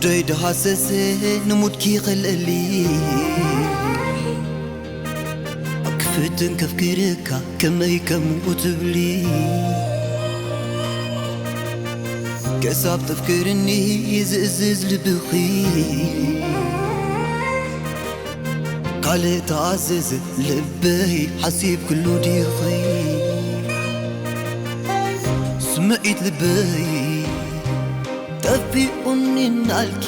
ደይ ደሃሰሰ ንሙድኪ ኸልእሊ ክፍትን ከፍክርካ ከመይ ከምኡ ትብሊ ክሳብ ተፍክርኒ ዝእዝዝ ልብኺ ካልእ ተኣዘዘ ልበይ ሓሲብ ክሉ ዲኺ ስምዒት ልበይ ጠፊኡኒ እናልኪ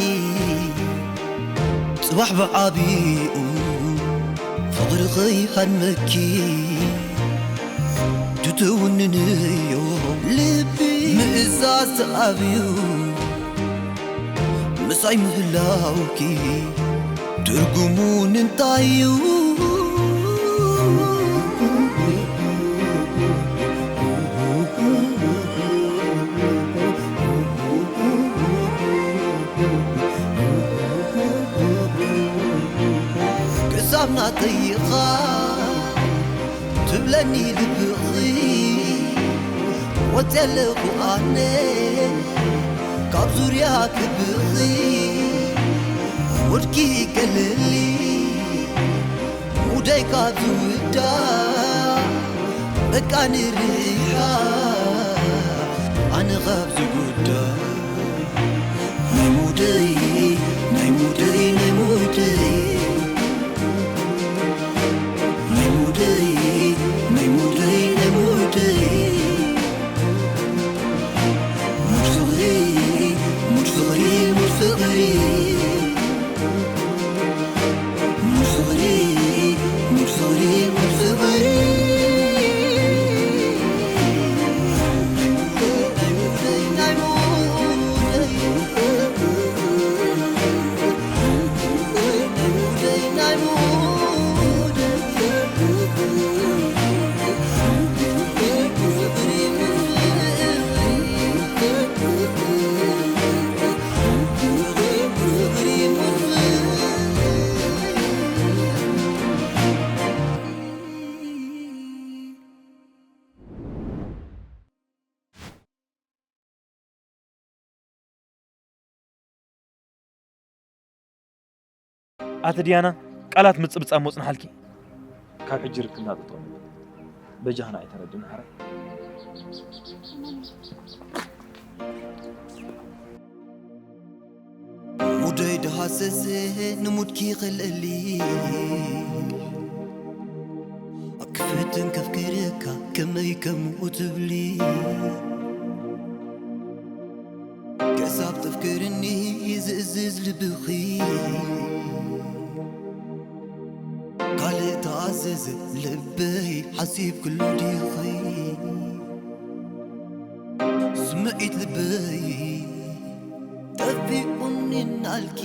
ጽባሕ ብዓቢኡ ፍቕሪ ኸይሃድመኪ ትትውንንዮ ልቢ ምእዛዝ ተኣብዩ ምሳይ ምህላውኪ ትርጉሙ ንምንታይ እዩ ክሳብ ናተይኻ ትብለኒ ልብኺ ወፅየ ኣለኹ ኣነ ካብ ዙርያ ክብኺ ውድኪ ገለሊ ሙደይ ካብ ዝውዳ በቃ ንርኢኻ ኣነ ካብ ዝጉዳ ናይ ሙደይ ናይ ሙደይ ናይ ሙደይ ናይ ሙደይ ናይ ሙደይ ናይ ሙደይ ሙድ ፍቕሪ ሙድ ፍቕሪ ሙድ ፍቕሪ ኣቲ ዲያና ቃላት ምጽብጻብ ሞጽንሓልኪ ካብ ሕጂ ርክብና ጥጠሙ በጃህና ኣይተረድን ሓራይ ሙደይ ደሃሰሰ ንሙድኪ ኸልእሊ ክፍትን ከፍክርካ ከመይ ከምኡ ትብሊ ክሳብ ተፍክርኒ ዝእዝዝ ልብኺ ካልእ ተኣዘዘ ልበይ ሓሲብ ክሉ ዲኺ ስምዒት ልበይ ጠፊኡኒ እናልኪ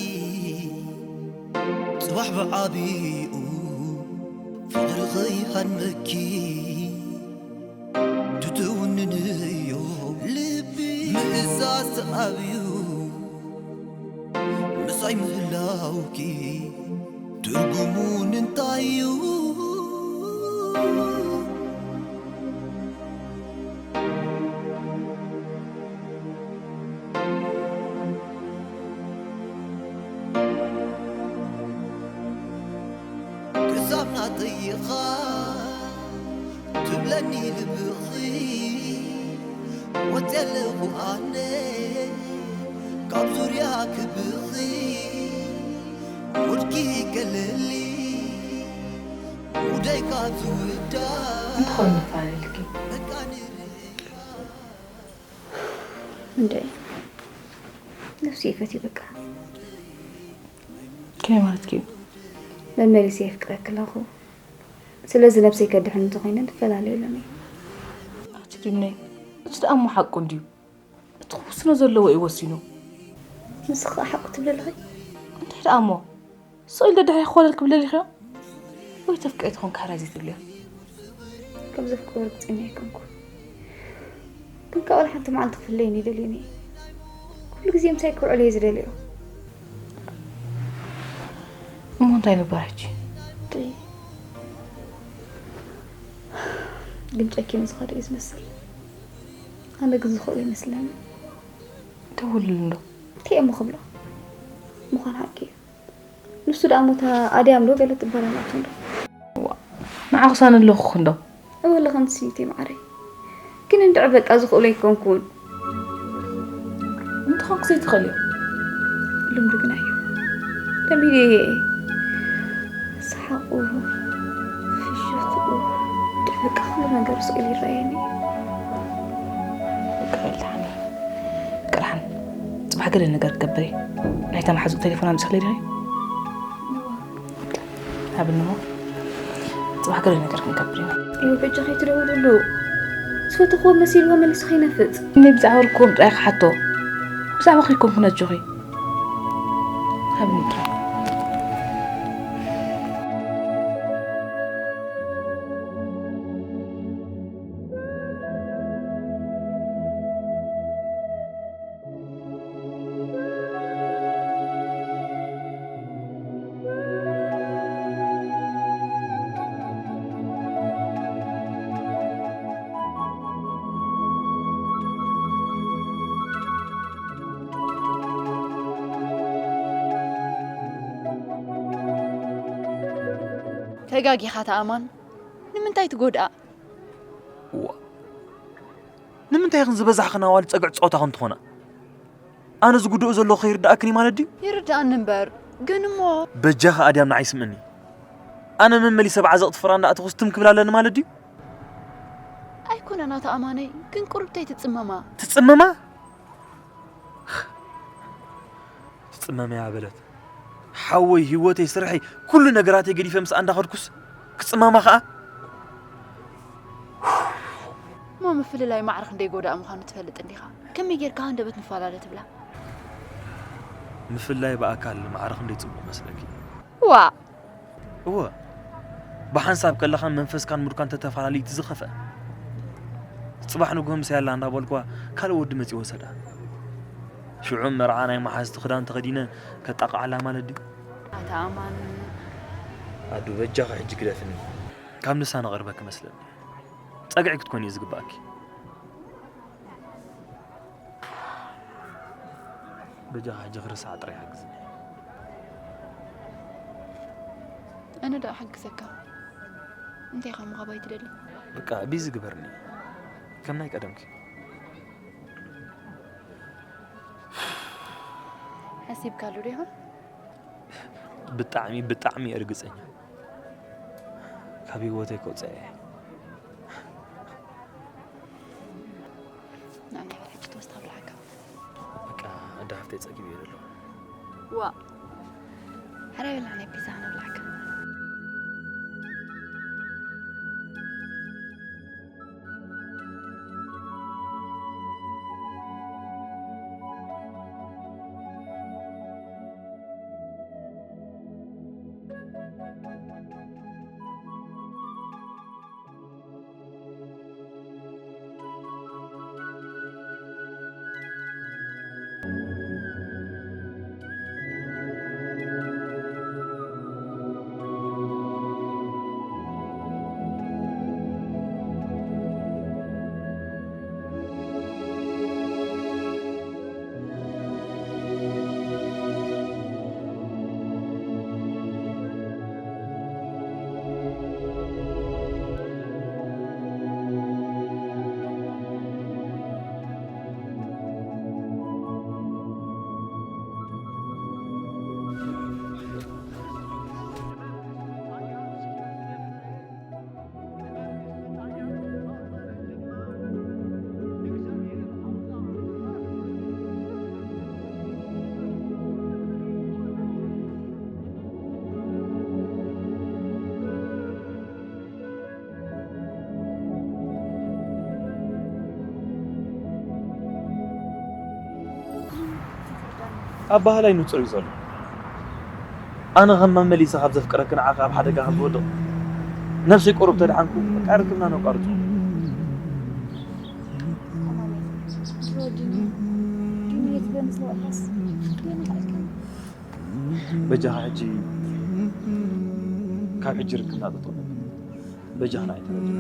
ጽባሕ ብዓቢኡ ፍቕሪ ኸይሃድመኪ ትትውንንዮ ልቢ ምእዛዝ ተኣብዩ ምሳይ ምህላውኪ ትርጉሙ ንምንታይ እዩ ክሳብ ናተይኻ ትብለኒ ልብኺ ወፅየ ኣለኹ ኣነ ካብ ዙርያ ክብኺ ሙድኪ ገለሊ ሙደይ ካብ ዝውዳ እንተኾን ንፋለልኪ በቃ ንርኢ እንደ ነፍሲ ይፈትዩ በቃ ከመይ ማለትኪ እዩ? መመሊሰ የፍቅረኪ ኣለኹ ስለዚ ነብሰይ ከድሕን እንተኮይነ ንፈላለዩ ኢሎኒ ኣቲ ድምነይ እቲ ደኣ እሞ ሓቁ እንድዩ እቲ ክውስኖ ዘለዎ እዩ ወሲኑ ንስኺ ከዓ ሓቁ ትብሊ ኣለኺ እንታይ ደኣ እሞ ስቕ ኢሉ ደድሕሪ ክኾለል ክብለል ይኽዮ ወይ ተፍቅሪ ትኾን ካሕራይ ዘይትብልዮ ከም ዘፍቅሮ ርግፀኛ ኣይኮንኩ ግን ካብ ሓንቲ መዓልቲ ክፍለየኒ ይደልየኒ ኩሉ ግዜ ምሳይ ክውዕል እየ ዝደልዮ እሞ እንታይ ንግበር ሕጂ ግን ጨኪኑ ዝኸደ እዩ ዝመስል ኣነ ግን ዝኽእሉ ይመስለኒ ደውልሉ እንዶ እንታይ እሞ ክብሎ ምዃን ሓቂ እዩ። ንሱ ደኣ ሞታ ኣድያም ዶ ገለ ትበላላቶም ዶ? ዋ፣ ንዓኹስ ኣነ ኣለኹ ክንዶ? እወ ኣለኽን ስኒተይ ማዓረይ። ግን እንድዒ በቃ ዝኽእሎ ኣይኮንኩን። እንተኾንኩ ዘይትኽእልዮ። ልምዱ ግና እዩ። ለሚደዮ እየ። ሰሓቑ፣ ፍሽኽትኡ፣ እንድዒ በቃ ኩሉ ነገሩ ስቕ ኢሉ ይረኣየኒ እዩ። በቃ በል ደሓን እዩ። በቃ ደሓን። ጽባሕ ገለ ነገር ክገብር እየ። ናይታ መሓዙት ቴሌፎን ኣምጽእክለይ ዲኺ? ሃብኒ እሞ፣ ጽባሕ ገለ ነገር ክንገብር ኢና። እዩ በጃኺ ትደውልሉ። ዝፈተኽዎ መሲልዎ መልሲ ከይነፍጽ። እኔ ብዛዕባ ርክቦም ጥራይ ክሓቶ። ብዛዕባ ከይኮንኩ ነጆኺ። ሃብኒ ጥራይ። ተጋጊኻ ተኣማን፣ ንምንታይ ትጎድኣ? እዋ፣ ንምንታይ ኢኽን ዝበዛሕኽን ኣዋልድ ጸግዒ ጾታ ኽን ትኾና? ኣነ ዝጉድኦ ዘለኹ ከይርድኣክን እዩ ማለት ድዩ? ይርድኣኒ እምበር፣ ግን እሞ በጃኻ ኣድያም ንዓይ ስምዕኒ። ኣነ መመሊሰ ብዓዘቕቲ ፍራ እንዳእተኹስ ትም ክብል ኣለኒ ማለት ድዩ? ኣይኮነን ኣታ ኣማነይ፣ ግን ቁሩብተይ ትጽመማ። ትጽመማ? ትጽመመያ በለት። ሓወይ፣ ህይወተይ፣ ስርሐይ፣ ኩሉ ነገራተይ ገዲፈ ምስኣ እንዳኸድኩስ ክጽመማ ኸኣ? እሞ ምፍልላይ ማዕረ ክንደይ ጎዳኢ ምዃኑ ትፈልጥ እንዲኻ? ከመይ ጌርካ ሃንደበት ንፈላለ ትብላ? ምፍላይ ብኣካል ማዕረ ክንደይ ጽቡቕ መስለኪ? ዋእ! እወ፣ ብሓንሳብ ከለኻን መንፈስካን ሙድካን ተተፈላለዩ እቲ ዝኸፍአ። ጽባሕ ንግሆ ምስ ያላ እንዳበልኳ ካልእ ወዲ መጺኡ ወሰዳ። ሽዑ መርዓ ናይ መሓዝቲ ክዳን ተኸዲነ ከጣቕዓላ ማለት ድዩ? ኣታ ኣማን። ኣዱ በጃኻ ሕጂ ግደፍኒ። ካብ ንሳ ንቐርበኪ መስለኒ። ጸግዒ ክትኮኒ እዩ ዝግባኣኪ። በጃኻ ሕጂ ክርሳዕ ጥራይ ሓግዝኒ። ኣነ ደኣ ሓግዘካ። እንታይ ኢኻ ምኻባይ ትደሊ? በቃ ቢዚ ግበርኒ። ከም ናይ ቀደምኪ። ሓሲብካሉ ዶ ኢኻ? ብጣዕሚ፣ ብጣዕሚ እየ ርግጸኛ። ካብ ህይወተይ ከውጽኣ እየ። ንዓይ ሕጂ ትወስታ ብልዓካ። በቃ ኣደ ሃፍተይ ጸጊበ እየ ዘለኹ። ዋእ! ሕራይ በልና ናይ ፒዛ ክነብልዓካ። ኣባህላይ ንጹር እዩ ዘሎ። ኣነ ከም መመሊሰ ካብ ዘፍቅረኪ ንዓኺ ኣብ ሓደጋ ከም ዝወድቕ ነፍሰይ ቁሩብ ተድሓንኩ፣ በቃ ርክብና ነቋርጾ። ድሮ ዲኒ፣ ዲኒ የትበኒ ስለወሓስ፣ ዲኒ ታሪክን በጃኻ ሕጂ፣ ካብ ሕጂ ርክብና ጠጠው ነብል። በጃኻ ንዓይ ተበድል።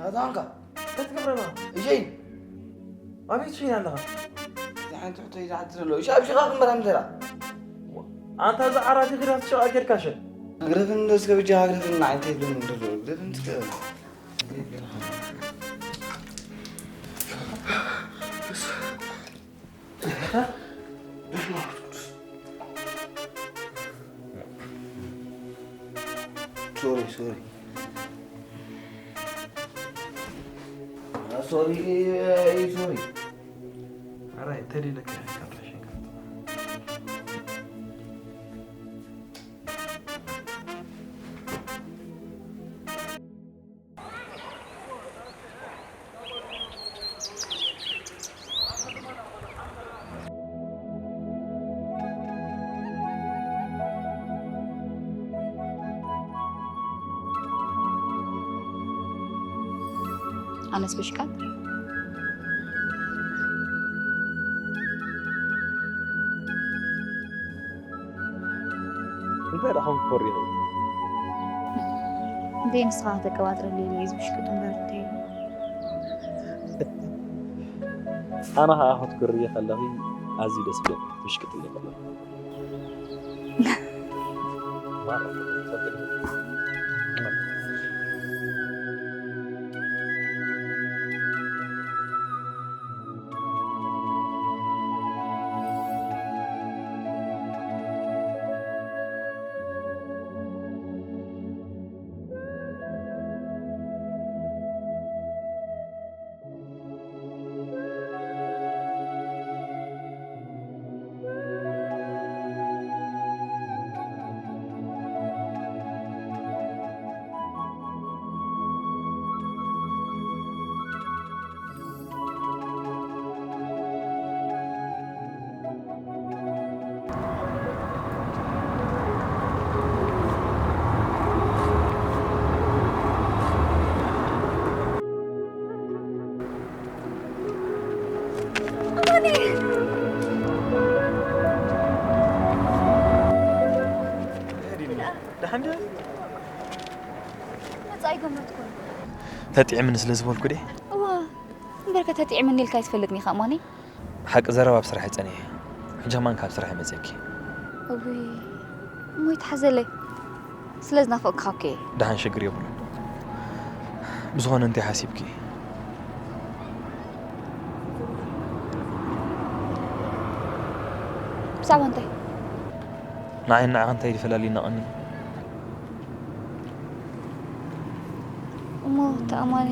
ኣታ ኣንካ እንታይ ትገብር ኣለኻ? እሸይ ኣበይ ትሽይን ኣለኻ? እዛ ሓንቲ ሕቶ እዩ ዝሓትት ዘሎ። እሺ ኣብ ሽኻ ክንበላ ምሰላ። ኣንታ እዛ ዓራት ይኽዳት ሸዋ ጌርካሸ። ግረፍን እንዶ እስከ ብጃ ግረፍን ንዓይ እንታይ ይብለኒ እንዶ ግረፍን እስከ። ሶሪ፣ ሶሪ። ሶሪ፣ ሶሪ። ኣራይ፣ ተሊለካ ኢኻ፣ ካብ ዳሽን ካብ ኣነስ ብሽቃጥ እንታይ ደኣ ኾንክ ኮሪኹ? እንዴ ንስኻ ከተቀባጥረለይ ኢለ እየ ዝብሽቅጥ እምበር እንዴ። ኣነ ኸኣ ክትኩርዪ ከለኺ ኣዝዩ ደስ ይብለኒ፣ ትብሽቅጥለይ ከለኺ። ደሓን ድያ? መጻኢ ገመትኩ። ተጥዕምኒ ስለ ዝበልኩ ድየ? እዋ፣ እምበርከ ተጥዕምኒ ኢልካ ኣይትፈልጥን ኢኻ እማኒ። ሓቂ ዘረባ ኣብ ስራሕ እየ ጸኒሐ። ሕጂ ከማን ካብ ስራሕ እየ መጺእኪ። እውይ፣ እሞ ይትሓዘለይ። ስለ ዝናፈቅኩኻ እኮ እየ። ደሓን ሽግር የብሉን። ብዝኾነ እንታይ ሓሲብኪ? ብዛዕባ እንታይ? ንዓይን ንዓኻን እንታይ እዩ ፈላልዩና ቀኒ? እሞ ተኣማኒ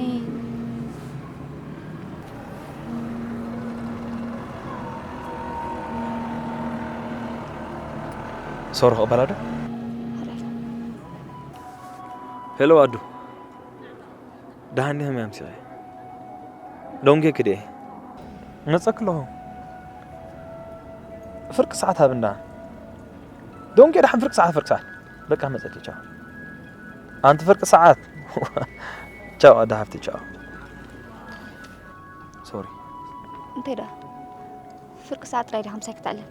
ሶሮ ክቕበላ ዶ? ሄሎ ኣዱ፣ ደሓን ዲኺ? ከመይ ኣምሲኺ? ደንጉየኪ ድየ? መጸኪ ኣለኹ። ፍርቂ ሰዓት ሃብና። ደንጉየ ደሓን ፍርቂ ሰዓት፣ ፍርቂ ሰዓት። በቃ መጸኪ፣ ቻው። ኣንቲ ፍርቂ ሰዓት። ቻው ኣደ ሓፍቲ፣ ቻው። ሶሪ። እንታይ ደኣ? ፍርቂ ሰዓት ጥራይ ዲኻ ምሳይ ክትዕለል?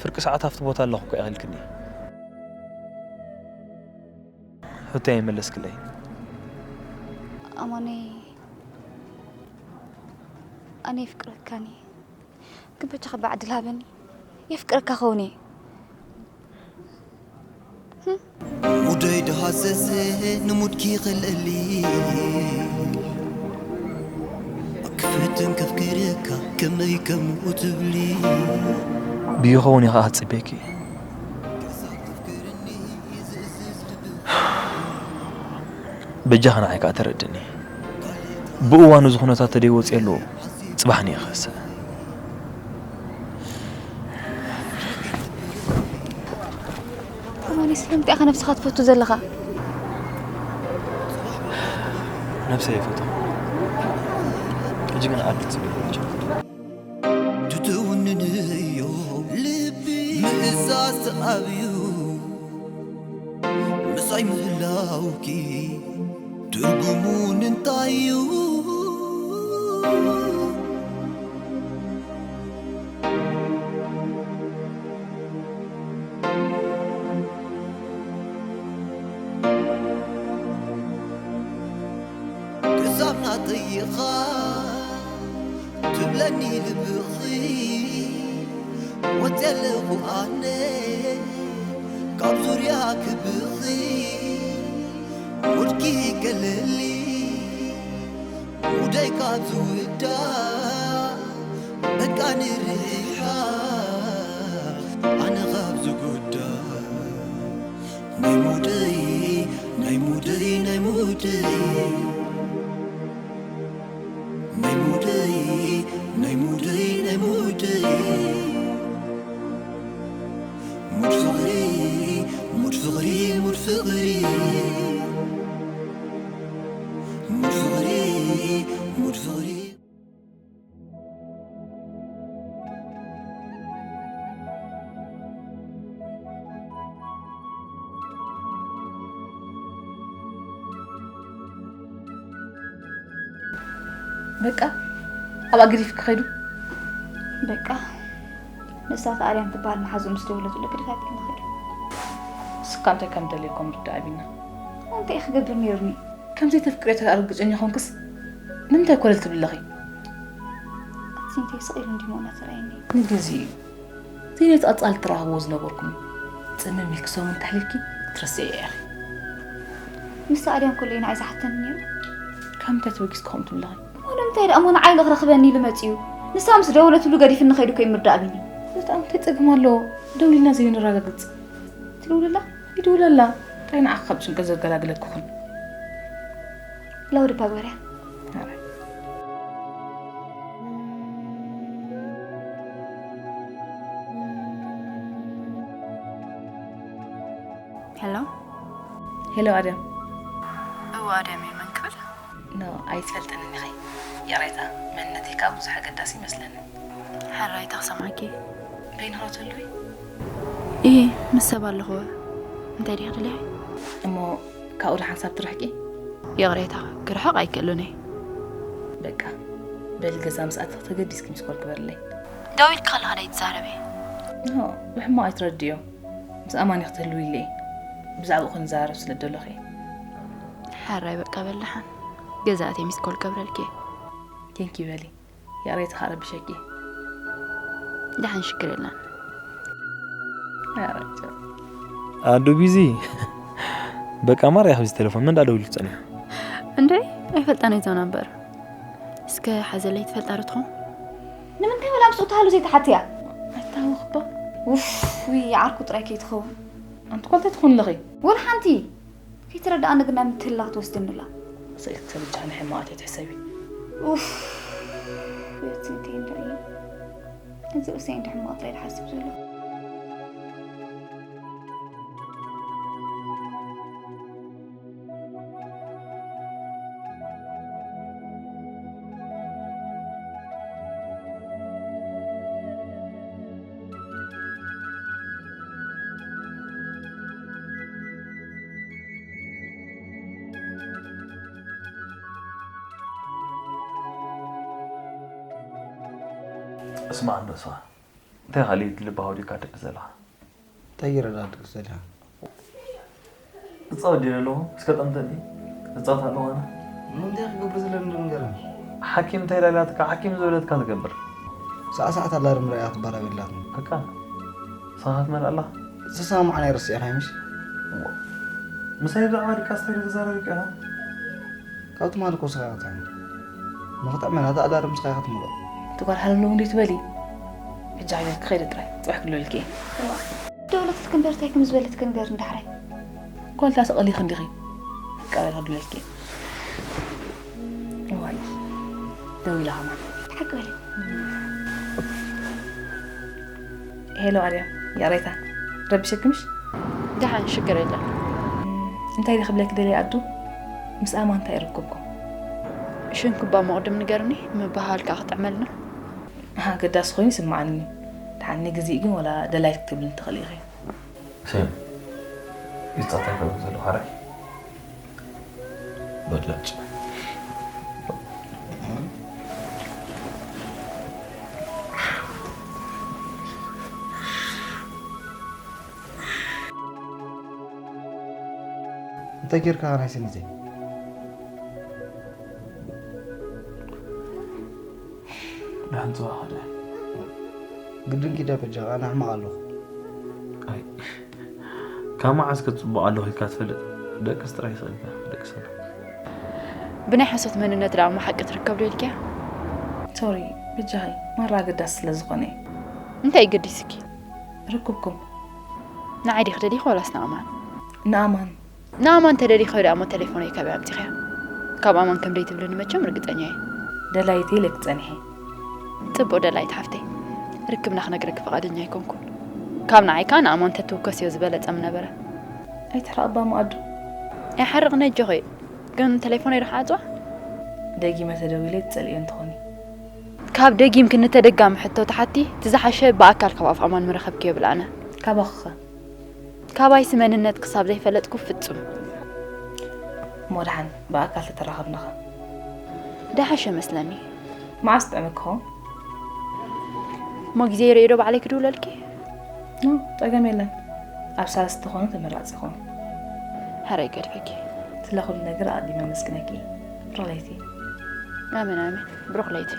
ፍርቂ ሰዓት ኣብቲ ቦታ ኣለኹ እኮ ኢኺልክኒ። ሕቶይ ኣይመለስክለይ። ኣማነይ፣ ኣነ የፍቅረካኒ። ግን በጃኻ ብዕድል ሃበኒ። የፍቅረካ ኸውን እየ። ሙደይ ድሃሰሰ ንሙድኪ ኸልእሊ። ክፍትን ከፍክርካ ከመይ ከምኡ ትብሊ። ብይኸውን ኢኻ ክጽበየኪ። በጃኻ ንዓይ ከኣ ተረድእኒ። ብእዋኑ እዚ ኩነታት ተደይወፅየሉ ጽባሕ ንየ ክኸስእ። ኣማኒ፣ ስለምንታይ ኢኻ ነብስኻ ትፈቱ ዘለኻ? ነብሰይ ይፈቱ። ሕጂ ግን ኣድ ጽቡቅ። ትትውንንዮ ልቢ ምእዛዝ ተኣብዩ ምሳይ ምህላውኪ ትርጉሙ እንታይ እዩ? ክሳብ ናተይኻ ትብለኒ ልብኺ ወፅየ ኣለኹ ኣነ። ኣብ ዙርያ ክብኺ ውድቂ ገለሊ፣ ውዳይ ካብ ዝውዳእ በቃ ንርሓቕ፣ ኣነ ካብ ዝጉዳእ። ናይ ሙደይ፣ ናይ ሙደይ፣ ናይ ሙደይ፣ ናይ ሙደይ፣ ናይ ሙደይ፣ ናይ ሙደይ። ሙድ ፍቕሪ፣ ሙድ ፍቕሪ፣ ሙድ ፍቕሪ። ሙድ ፍቕሪ፣ ሙድ ፍቕሪ። በቃ ኣብኣ ገዲፍኪ ከይዱ። በቃ ንሳ እታ ኣርያም ትበሃል መሓዙ ምስ ደወለትሉ ገዲፋ ይብለና ከይዱ። ንስካ እንታይ ከም ደልየኩም ርዳእ ኣቢና። እንታይ ክገብር ነይሩኒ? ከም ዘይተፍቅርዮ ተርግጽኛ ኮንክስ ንምንታይ ኮለል ትብሊ ኣለኺ? ኣቲ እንታይ ስቕ ኢሉ እንዲሞ እናተራእየኒ። ንግዜኡ እዩ። ዘይነቲ ቀጻሊ ትራኸብዎ ዝነበርኩም ጽምም ኢልኪ ሰሙን ተሕሊፍኪ ክትርስዕዮ ኢኺ። ንሳ ኣድያም ከሎ እዩ ንዓይ ዝሓተኒ ነይሩ። ካብ ምንታይ ተበጊስኪ ከምኡ ትብለኺ? እሞ ንምንታይ ደኣ እሞ ንዓይ ኢሉ ክረኽበኒ ኢሉ መጺኡ? ንሳ ምስ ደወለትሉ ገዲፍኒ ከይዱ እኮ እዩ ምርዳእ ኣቢኒ። በጣም እንታይ ጸገም ኣለዎ? ደዊልና ዘይንረጋግጽ። ትድውልላ? ይድውለላ። እንታይ ንዓኺ ካብ ጭንቀት ዘገላግለኪ ኩን። ላውድ እባ ግበርያ። ኣረ። ሄሎ። ሄሎ ኣድያም። እወ ኣድያም እየ፣ መን ክብል? ኖ፣ ኣይትፈልጥንን ኢኺ። ይቕሬታ፣ መንነተይ ከኣ ብዙሕ ኣገዳሲ ይመስለኒ። ሕራይ፣ እንታይ ክሰምዓኪ? በይንኻ ትህልዊ? እየ፣ ምስ ሰብ ኣለኹ። እንታይ ዲኺ ትደልዪ? እሞ ካብኡ ደሓን ሳብ ትርሕቂ? ይቕሬታ፣ ክርሕቕ ኣይክእልን እየ። በቃ፣ በሊ ገዛ ምስ ኣተኺ ተገዲስኪ ሚስኮል ግበርለይ። ደው ኢልኪ ከለኻ ዶ ኣይትዛረቢ? ኖ፣ ብሕማቕ ኣይትረድእዮ። ምስ ኣማን ኢኺ ትህልዊ ኢለ እየ። ብዛዕባኡ ክንዘራረብ ስለ ዝደለኹ እየ። ሕራይ፣ በቃ በሊ ደሓን። ገዛ ኣትየ ሚስኮል ክገብረልኪ እየ። ቴንኪ በሊ። ይቕሬታ ከኣ ረቢሸኪ። ደሓን፣ ሽግር የለን። ኧረ ቻው። ኣዱ ቢዚ። በቃ ማርያ፣ ኣብዚ ቴሌፎን መን ደኣ ደዊሉ ጸኒሑ? እንዴ፣ ኣይፈልጣን እየ እዛ ናምበር። እስከ ሓዘለይ ትፈልጣ ዶ ትኾን? ንምንታይ ወላ ምስኡ ተሃሉ ዘይትሓትያ? ኣይታወኽ እባ። ውፍ፣ ውይ፣ ዓርኩ ጥራይ ከይትኸውን። ኣንቲ ጓል እንታይ ትኾኒ ኣለኺ? ወላ ሓንቲ። ከይትረድኣኒ ግን ናብ ምትህልላኽ ትወስደኒ ኣላ። ስእልቲ ሰብ ጃኒ ሕማቓት ኣይትሕሰቢ። ኡፍ፣ እቲ እንታይ እንድዒ። እዚ ኡሰይ እንዲ ሕማቕ ጥራይ ዝሓስብ ዘሎ። እስማዕ እንዶ ስኻ፣ እንታይ ካልእ ልቢ ኣውዲቕካ ትድቅስ ዘለኻ? እንታይ ገይረ ደኣ ድቅስ ዘለኻ? እጻወት ድየ ዘለኹ? እስከ ጠምተኒ። እጻወት ኣለኹ ኣነ። እሞ እንታይ ክገብር ዘለኒ ዶ ንገረኒ? ሓኪም እንታይ ኢላ ኢላትካ? ሓኪም ዝበለትካ ትገብር። ሰዓ ሰዓት ኣላርም ርኣያ ክትባራብ የላትን። በቃ። ንስኻ ክትመልእ ኣለኻ? ዝተሰማማዕናዮ ረሲዕኻዮ ምሽ? እዋ። ምሳይ ብዛዕባ ድቃስ እንታይ ትዛረብ ኢኻ? ካብ ትማሊ እኮ ንስኻ ኢኻ ትጥዕም። ንኽጥዕመና እታ ኣላርም ንስኻ ኢኻ ትመልኦ። እቲ ጓል ሃለሎ እንዶ ትበሊ። ሕጂ ሓቢርኪ ከይደ ጥራይ። ጽባሕ ክድውለልኪ እየ። እዋ። ደወለትልኪ እምበር እንታይ ከም ዝበለትኪ ንገርኒ ዳሕራይ። ጓል እታ ስቕ ኢልኪ እንዲኺ። ቀበል ክድውለልኪ እየ። እዋይ። ደዊላ ከማን። ሓቂ በሊ። ሄሎ ኣርያም፣ ይቕሬታ ረቢሸኪ ምሽ? ደሓን፣ ሽግር የለን። እንታይ ድየ ክብለኪ ደልየ ኣዱ? ምስ ኣማን እንታይ ርክብኩም? ሽንኩባ መቕድም ንገርኒ፣ ምብህሃል ከኣ ክጥዕመልና። ኣሃ፣ ኣገዳሲ ኮይኑ ይስምዓኒ እዩ። ደሓን ንግዚኡ ግን ወላ ደላይኪ ክትብልኒ ትኽእሊ ኢኺ። ሴም፣ ይጻታ ይፈልጥ ዘለኹ ሓራይ። በላጭ። እንታይ ጌርካ ናይ ስኒተይ? ደሓን ጽባሕ ወደ። ግድን ኪዳ በጃኻ፣ ኣነ ሕማቕ ኣለኹ። ኣይ፣ እካ ካብ መዓስ ክትጽቡቕ ኣለኹ ኢልካ ትፈልጥ? ደቅስ ጥራይ ይኽእልካ፣ ደቅሰና። ብናይ ሓሶት መንነት ደኣ እሞ ሓቂ ትርከብ ዶ ኢልክያ? ሶሪ፣ ብጃሂ ማራ ኣገዳሲ ስለ ዝኾነ እዩ። እንታይ እዩ ገዲስኪ? ርክብኩም ንዓይ ዲኺ ደሊኺ ዋላስ ንኣማን? ንኣማን ንኣማን ተደሊኺ ደኣ እሞ ቴሌፎነይ ካበይ ኣምጺኽያ? ካብ ኣማን ከም ደይትብልኒ መቸም ርግጸኛ እየ። ደላይተይ ኢለኪ ጸኒሐ። ጽቡቕ ደላይት ሓፍተይ፣ ርክብና ክነግረኪ ፍቓደኛ ኣይኮንኩን። ካብ ንዓይ ከኣ ንኣማን ተትውከስዮ ዝበለጸ ምነበረ። ኣይትሕረቕባ መኣዱ። ኣይሓርቕን ኣጆኺ፣ ግን ቴሌፎነይ ዶ ክዓጽዋ? ደጊመ ተደዊለ ትጸልእዮ እንትኾኒ። ካብ ደጊምኪ ንተደጋሚ ሕቶ ትሓቲ፣ እቲ ዝሓሸ ብኣካል ካብ ኣፍ ኣማን ምረኸብክዮ ይብል ኣነ። ካባኺኸ? ካባይሲ መንነት ክሳብ ዘይፈለጥኩ ፍጹም። እሞ ደሓን ብኣካል ተተራኸብናኸ? ደሓሸ መስለኒ። መዓስ ጥዕመኪ ክኸውን? እሞ ግዜ ይርእዮ ዶ ባዕለይ ክድውለልኪ? ኖ፣ ጸገም የለን። ኣብ ሳልስቲ ኾኑ ተመራጺ ይኸውን። ሕራይ ገድፈኪ። ስለ ኩሉ ነገር ኣቐዲመ ኣመስግነኪ። ብሩኽ ለይቲ። ኣሜን ኣሜን። ብሩኽ ለይቲ።